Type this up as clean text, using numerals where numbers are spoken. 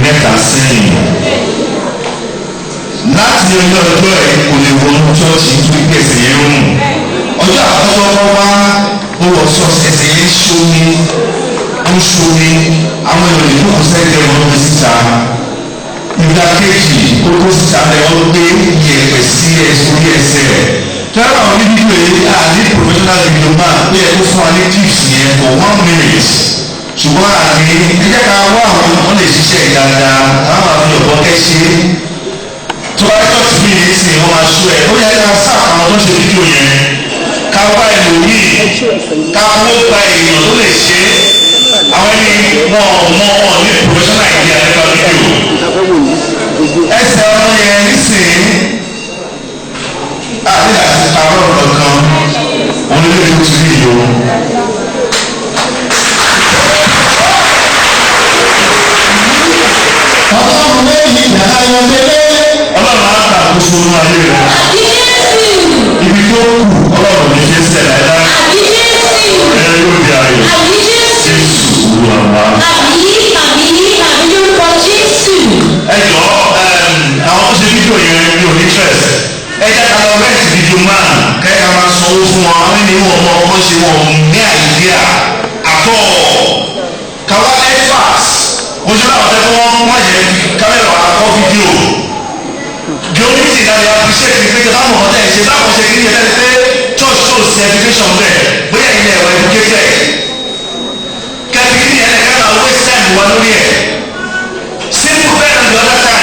mẹ́ta sẹ́yìn. Láti ọjọ́ ọjọ́ ẹ̀ kò lè wọnú ṣọ́ọ̀ṣì nítorí pé ẹsẹ̀ yẹn ń rùn. Ọjọ́ àkọ́kọ́ kọ́ wá ó wọ ṣọ́ọ̀ṣì, ẹsẹ̀ yẹn ń ṣomi, ń ṣomi, àwọn èèyàn lè jókòó sẹ́gbẹ̀ẹ́ wọn gbé síta. Ìgbà kejì ó kó síta lẹ̀, wọ́n gbé iyẹ̀pẹ̀ sí orí ẹsẹ̀ rẹ̀. Tẹ́lẹ̀ àwọn onídìbò yìí àní professional video man pé ẹ kó fún wa ní tips yẹn for one minute, ṣùgbọ́n àní ẹ jẹ́ ká wá àwọn wọn lè ṣiṣẹ́ dáadáa, àwọn àfi ọ̀bọ kẹ́ ṣe é. Tó bá yọ tí mi ní sìn wọn máa ṣú ẹ, ó yẹ ká sá àwọn tó ń ṣe fídíò yẹn, ká wá ẹlòmíì, ká wó gba èèyàn tó lè ṣe é. Àwọn ẹni wọn ò mọ wọn ní professional idea nípa fídíò. Ẹsẹ̀ ọmọ yẹn nísìnyí àti àti parọ́ kankan òun ló lè ti rí ìlú. Ọlọ́run méjì ayọ̀ délé. Ọlọ́run á ta àkóso inú ayé rẹ̀. Ibi tó kù Ọlọ́run ní ṣe ṣẹlẹ̀ láíláí. Ẹ yóò di ayọ̀. Jésù Olúwa wa. Ẹ jọ, àwọn tó ṣe fídíò yẹn mi ò ní interest. Ẹ jẹ́ ká lọ rent video man kẹ́ ká máa sanwó fún wọn. Àwọn ènìyàn wọn mọ ọmọ ṣe wọn ní idea àtọ̀. Káwá experts. Ojú náà tẹ́ fún wọn wọ́n yẹ kámẹ́rà wa kọ́ fídíò. The only thing that they appreciate ni pé tí báwọn ọ̀tẹ̀ ṣe báwọn ṣe kí ni ẹ̀ pé church show sí education bẹ́ẹ̀ bóyá ilẹ̀ ẹ̀wọ̀ educated. Kẹ́bí kí ni ẹ̀ ká máa waste time wa lórí ẹ̀. Simple better than the other time.